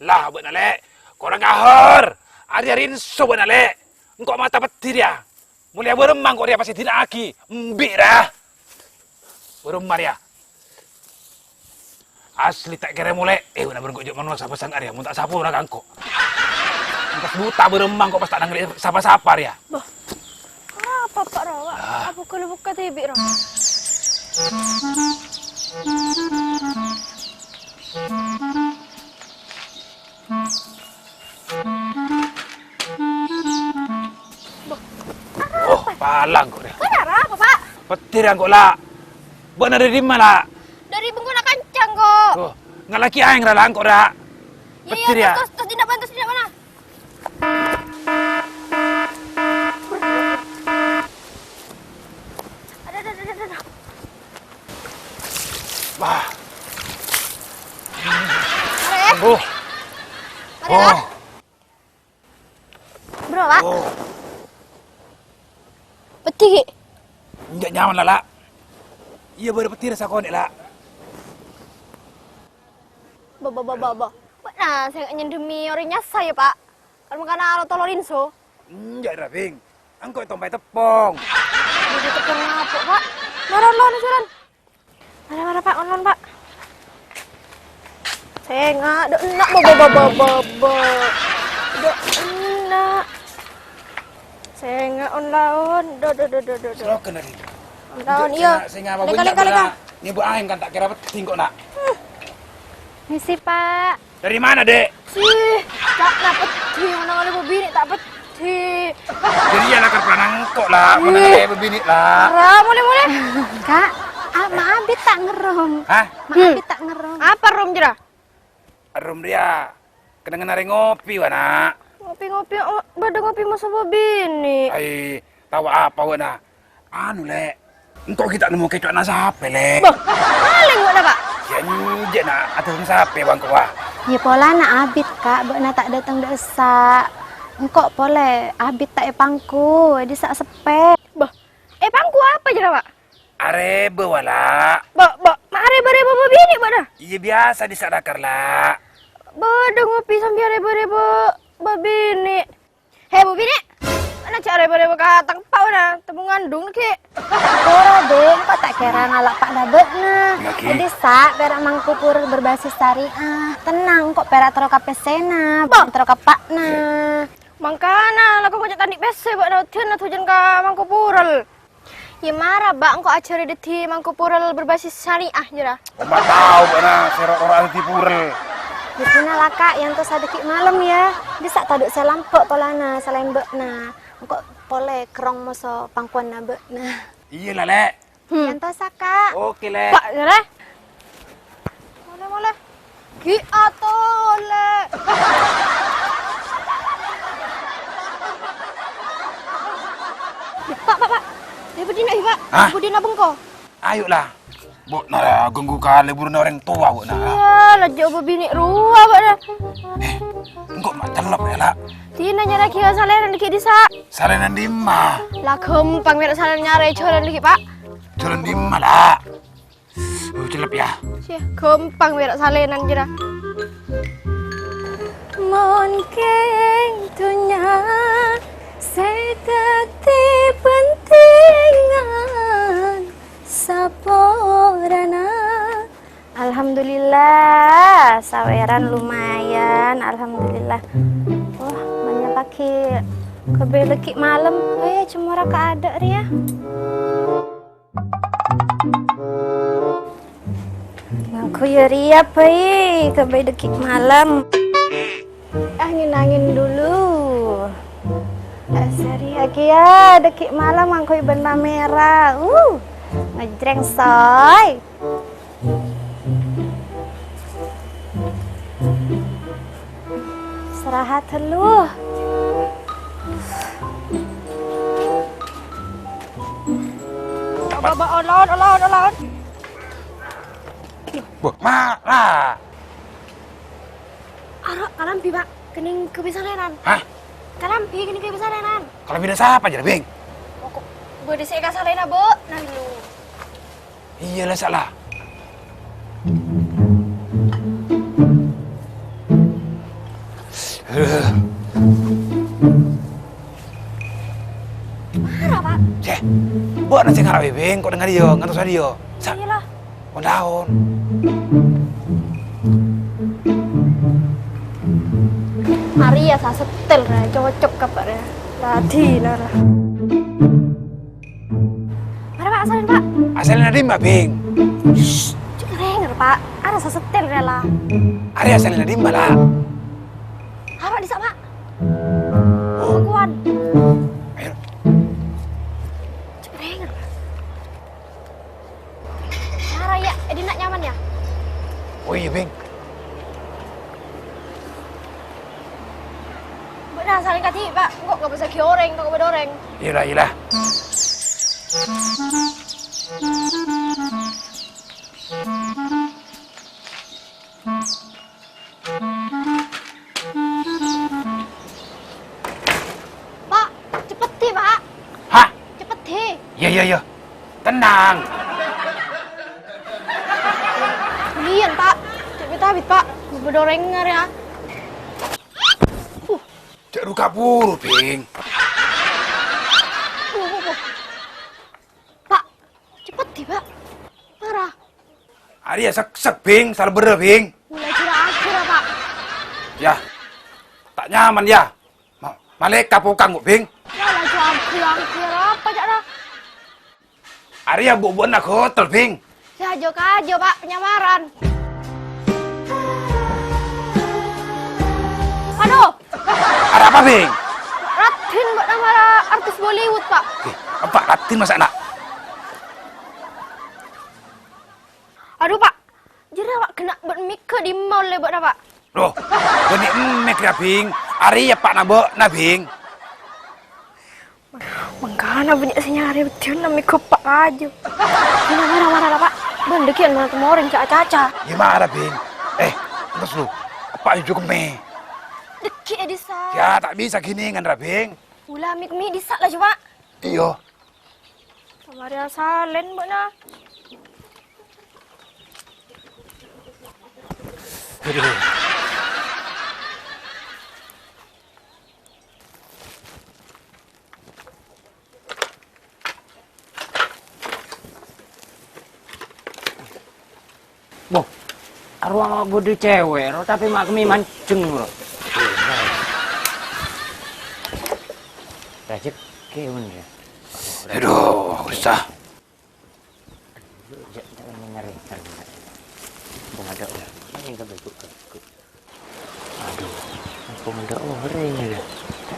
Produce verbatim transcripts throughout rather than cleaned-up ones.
La, bâ'na, Lè'. Korang kahor. Arèya rinso bâ'na, Lè'. Engko' mata peddhi rèya. Molèya bârâmma engko' rèya pas èdina'aghi. Embi', ra. Bârâmma rèya. Asli ta' kèra molè. Eh, bâ'na bârâmma engko' jhâ' manossa pasang arèya. Mon ta' sapo ora ka engko'. Pas buta bârâmma engko' pas ta' nangalè sapa-sapa rèya. Bâh. Apa, Pak, ra, Pak? Ah. Apa kalau buka tebik, ra? Bâh. Oh, palang kok, deh. Kok nyara apa, Pak? Petir yang kok, La. Bâ'na dâri dimma, La? Dâri bengkona kancang, kok. Oh, ngalaki aèng, ra, La, engko', ra. Iya, iya, petir, ya? Tos, tos, tos, dinna', Bang, tos, dinna', mana? Aduh, aduh, aduh, aduh, aduh. Wah. Are. Ambo. Are, oh. Bro, Pak. Oh. Peddhi, ghi? Enjâ' nyaman, La, La. Iyâ, bârâ peddhi rassa konè', La. Ba, ba, ba, ba, ba. Bâ'na sè nyendhemmi orèng nyassa, yâ, Pak? Kan mangkana aro tolo rinso. Enjâ', ra, Bhing. Engko' ètompaè teppong. Jadi teppong apa, Pak? Mara, lon, jalan. Mara, mara, Pak, on, lon, Pak. Sènga', dâ' enna', ba, ba, ba, ba, ba, ba. Dâ' enna'. Sènga', on, laon. Dâ', dâ', dâ', dâ', dâ', dâ'. Selokan tadi. On, laon, iyâ. Sènga', sènga', ba, lèka, bânnya', lèka, lèka. Nyebbhu aèng kan ta' kèra peddhi engko', Na'. Hmm. Misi, Pak. Dari mana, Dek? Sih, ca'na peddhi, mon nangalebbhu binè' ta' peddhi. Jadi ya lakar panangko' la, mon nangalebbhu binè' la. Ra, molè, molè. Kak, a-, ma' abit ta' ngerrong. Hah? Ma' abit ta' ngerrong. Apa rom jârèya? Rom rèya kennengngan arè ngopi, wa, Na'. Ngopi-ngopi, oh, bâdâ ngopi masa bâbinè'. Ai, tao apa, wa, Na'? Anu, Lè'. Engko' ghi' ta' nemmo kèco'na sapè, Lè'. Bâh, malèng bâ'na, Pak? Yâ, enjâ', Na'. Adâteng sapè bâ' engko', wa. Yâ, polana abit, Kak. Bâ'na ta' dâteng dâ' essa'. Engko' polè abit ta' èpangku, è dissa' seppè. Bâh, èpangku apa jârèya, Pak? Arèbâ, wa, La. Bâ-, bâ-, ma' arèbâ-rèbâ bâbinè' bâ'na? Iyâ, biyasa dissa' lakar, La. Bâdâ ngopi sambi arèbâ-rèbâ bâbinè'. He, bâbinè'! Ana jhâ' rèbâ-rèbâ ka tang eppa' na, temmon ngandung ghi'. Ora, Dè', engko' ta' kèra ngala' eppa'na bâ'na. Lagi. È dissa' pèra' mangko pura berbasis syariah. Tenang, engko' pèra' terro ka pèssèna, bâ-, terro ka eppa'na. Mangkana, la kong cè' ta' andi' pèssè bâ'na, odi'na tojjhân ka mangko pura. Yâ mara, Bâ', engko' ajhâri dhâddhi mangko pura berbasis syariah, jârèya. Omma tao bâ'na sè ro-, ro-, dhâddhi pura. Dhâddhina la, Ka', èyantosa dhâggi' malem, yâ. Dissa' tadâ' sè lambâ' polana salaèn bâ'na. Engko' polè kerrong moso pangkowanna bâ'na. Iyâ la, Lè'. Hmm. Èyantosa, Ka'. Oke, Lè'. Ka', jârèya. Molè, molè. Ghi' atolè. Pak, Pak, Pak. È budina, Pak. Hah? È budina bengko. Ayo lah. Bâ'na ganggu kalè buru'na orèng towa, bâ'na. Iyâ, la jhâ' bâbinè' rowa, bâ'na. Eh, engko' ma' cellep, yâ, La. Dina nyarè ghi' salènan ghi' dissa'. Salènan dimma? La ghâmpang mèra salènan nyarè jhâlân ghi', Pak. Jhâlân dimma, La? Oh, cellep, yâ. Sih, ghâmpang mèra salènan jârèya. Mon kèng dhunnya sè dhâddhi pentingan saporana. Alhamdulillah, sawèran lumayan, alhamdulillah. Wah, bânnya' paghi' ghâbây dhâggi' malem. Eh, cemora ka adâ' rèya. Mangko yâ rèya bhâi, ghâbây dhâggi' malem. Angin-angin dulu. Asari aghiyâ dhâggi' malem mangko bân pamèra. Uh, ngejreng, soy. Istirahat dulu. Bâ, bâ, bâ, olaon, olaon, olaon. Bâh, mara. Ara, kalambhi, Pak. Kennèng ghâbây salènan. Hah? Kalambhi, kennèng ghâbây salènan. Kalambhina sapa jârèya, Bhing? Pokok bâdâ sè èkasalèna, Bâ'. Nah, lu. Iyâ la, sala. Nanti ngarep, Bing, kok dengar dia, ngantos dia. Sa-, Iyalah. Ondaon. Arèya sasetel, ra, cocok ka, Pak, ra. Tadi, ra. Mara, Pak, asalin, Pak. Asalin tadi, Mbak Bing. Shh, cek denger, Pak. Arèya sasetel, ra, la. Arèya asalin tadi, Mbak, la. Apa di Pak? Kuan. Ayo. Cek denger, Pak. Mara, ya, eh, dinna' nyaman, ya? Oh, iya, Bing. Bâ'na salèng kadhi, Pak. Engko' nggak bisa gioreng, toko bedoreng. Iyalah, iyalah. Pak, cepet deh, Pak. Hah? Cepet deh. Iya, iya, iya. Tenang. Bulian, Pak. Cepet abit, Pak. Bedoreng arèya. Uh. Cek ruka buru, Bing. Uh, uh, uh. Pak, cepet deh, Pak. Parah. Arèya seksek, Bing, salbherrâ, Bing. Mulai jura-jura, Pak. Ya, tak nyaman, ya. Ma-, malèka pokang kok, Bing. Ya, laju anggi-anggi, apa, ca'na? Arèya bu-bu'na hotel, Bing. Ya, jok aja, Pak, penyamaran. Aduh. Ada apa, Bing? Radin, Pak, nama artis Bollywood, Pak. Eh, apa Radin masa anak? Aduh, Pak. Jârèya, Pak, kènè' bân mik-a dimma ollè bâ'na, Pak? Loh, bânnè mik, ya, Bing. Arèya eppa'na bâ'na, Bing. Mangkana bânnya' sè nyarè bâddhiyân mik-a, Pak, kaju. Mara, mara, mara, Pak. Bân dâgghi'ân mara temorèng ca'-caca. Yâ, mara, Bing. Eh, terros lu. Apa' jujur kemme? Dâgghi' è dissa'. Ya, ta' bisa ghiningan, ra, Bing. Ula mik-mik dissa' laju, Pak. Iyâ. Kamari asalèn, bâ'na. Aduh. Boh, arowa ma' bâdâ cewek, ro, tapè ma' kemmè manjeng, ro. Rejeki, mon, ya. Aduh, usah. Aduh, ja-, jangan menyerah, jangan menyerah. Mumpung ada orang, ini kan bagus, bagus. Aduh, aku nggak orèng ya.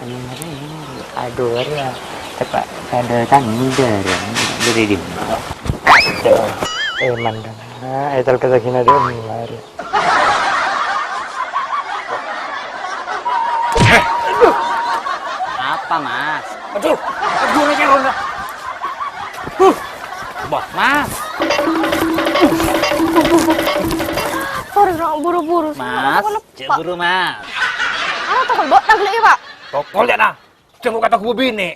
Anu orèng. Aduh, orèng. Tepak kada tanda ya. Dari di. Aduh, eh, mandang. Ah, etal kata kina dong, mari. Apa, Mas? Aduh, aduh, ini ronda. Huh. Wah, Mas. Sorry, Ro, buru-buru. Mas, cek buru, Mas. Ana tokol bâ'na ghellâ', Pak? Tokol, ya, nah. Sengko' kata gua bini.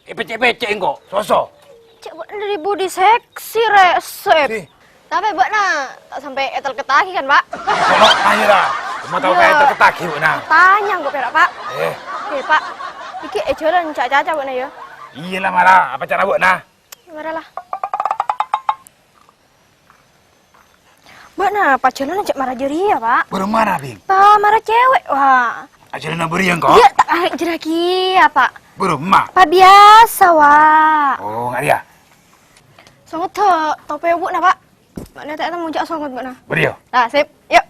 Eh, pecek-pecek engko', soso. Cek bâ'na dari budi seksi, resep. Sih. Tapè bâ'na ta' sampè' etal ketagi, kan, Pak? Kono, ayo, lah. Cuma tau kayak etal ketagi, bâ'na. Tanya engko' pèra', Pak. Eh. Eh, Pak. Iki è jhâlân ca'-caca bâ'na, ya? Iyâ, lah, mara. Apa cara bâ'na? Mara, lah. Bâ'na pajhâlânan cè' mara jârèya, Pak. Bârâmma, Bing? Pa mara cewek, wa. Ajhâlânan bâriyâ, engko'? Iyâ, ta' arè' jârèya kèya, Pak. Bârâmma? Pa biyasa, wa. Oh, ngarèya. Songot, topè obu'na, Pak. Bâ'na ta' temu jhâ' songot, bâ'na. Bâriyâ. Nah, sip. Yuk.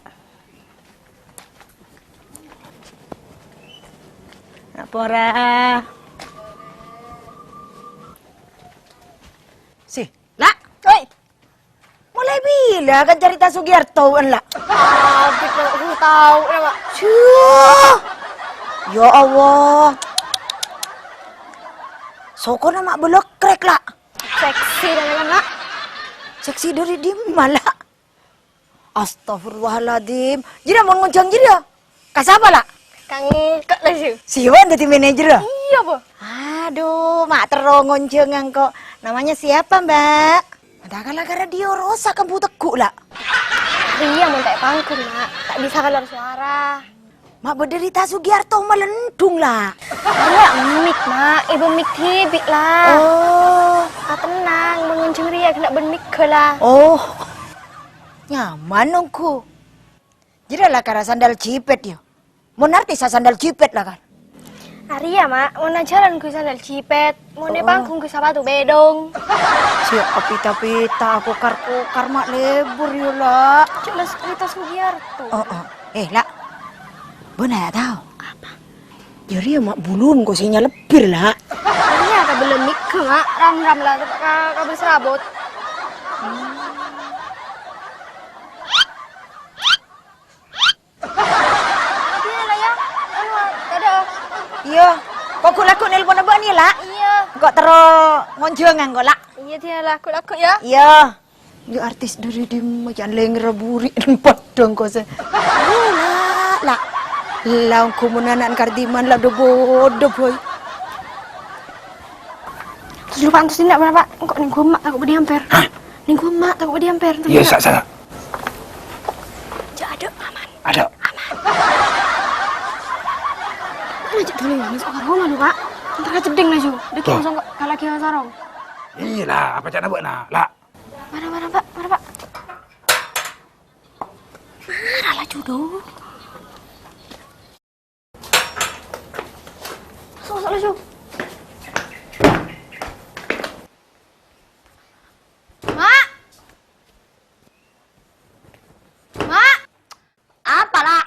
Apora. Sih, La'. Oi. Mulai bilâ kan carèta Sugiarto, bâ'na, La'? Abit, Pak. Aku tau, ya, Pak. Syuh. Ya Allah. Sokona ma' bâlâkrèk, La'. Seksi, kan, La'? Seksi dari dimma, La'? Astagfirullahaladzim. Jârèya mon ngonjhâng jârèya. Ka sapa, La'? Ka engko' laju. Siwân dhâddhi manajer, ya? Iyâ, Bo. Aduh, ma' terro ngonjhâng engko'. Namanya siapa, Mbak? Madâ kala ka radio rosak kan buteggu', La'. Iyâ, mon ta' èpanggung, Mak. Ta' bisa keluar suara. Ma' bâdâ Rita Sugiarto malendhung, La'. Iyâ, mik, Mak. Ibu mik dhibi', La'. Oh. Atennang, mon ngonjhâng rèya ghenna' bân mèghâ la. Oh, nyaman ongghu. Jârèya la kara sandal jepit, yâ. Mon artis sandal jepit la, Kar. Arèya, Ma', mon ajhâlân ghu sandal jepit, mon è Oh. panggung ghu sapatu bèdhong. Sè apita-pita, kokar-kokar, Ma', lebur, yâ, La. Cè' la Rita Sugiarto. Oh, oh. Eh, La. Bâ'na ta' tao? Apa? Jârèya, Ma', bulun ko sè nyalebbir, La. Iyâ, ta' bellem mèghâ, Ma'. Ram-ram la, ka, ka bâs rabot. Iyâ, La, yâ. Anu, ada. Iyâ. Ko ghu-lagghu nelpon bâ'na, La? Iyâ. Ko terro ngonjhâng engko', La. Iyâ, dia lagghu-lagghu, yâ. Iyâ. Yâ, artis dâri dimma, can lèngèrra buri' padhâng kosè. Iyâ, La, La. La, ongghu mon ana'na Kardiman la dâ-bâdâ, boy. Terus lupa antus dinna' berapa? Engko' nèng ghu emma' tako' bâdâ ampèr. Hah? Nèng ghu emma' tako' bâdâ ampèr. Iyâ, sa', sa'. Jâ' adâ', aman. Adâ'. Aman. Mana cè' dulu yâ, masuk ka roma lu, Pak. Entar ka cedding laju. Dâgghi' Toh. Langsung ka, ka lagi ka sarong. Iyâ, La, apa ca'na bâ'na, La? Mara, mara, Pak, mara, Pak. Mara laju, dong. Masuk, masuk laju. Mak! Mak! Apa, La?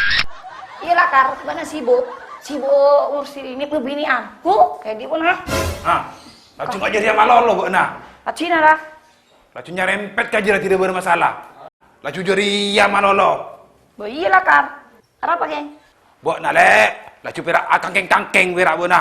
Iyâ, La, Kar, bâ'na sibuk. Sibuk ngurusi ini pembinian. Huh, kayak di mana? Ah, laju nggak jadi malolo, bâ'na. Laju na, La. Laju nyarempet ka jârèya tidak bermasalah. Laju jârèya malolo. Bo iyâ, La, Kar. Arapa, Kèng? Bâ'na, Lè', laju pèra' akangkèng-kangkèng pèra' bâ'na.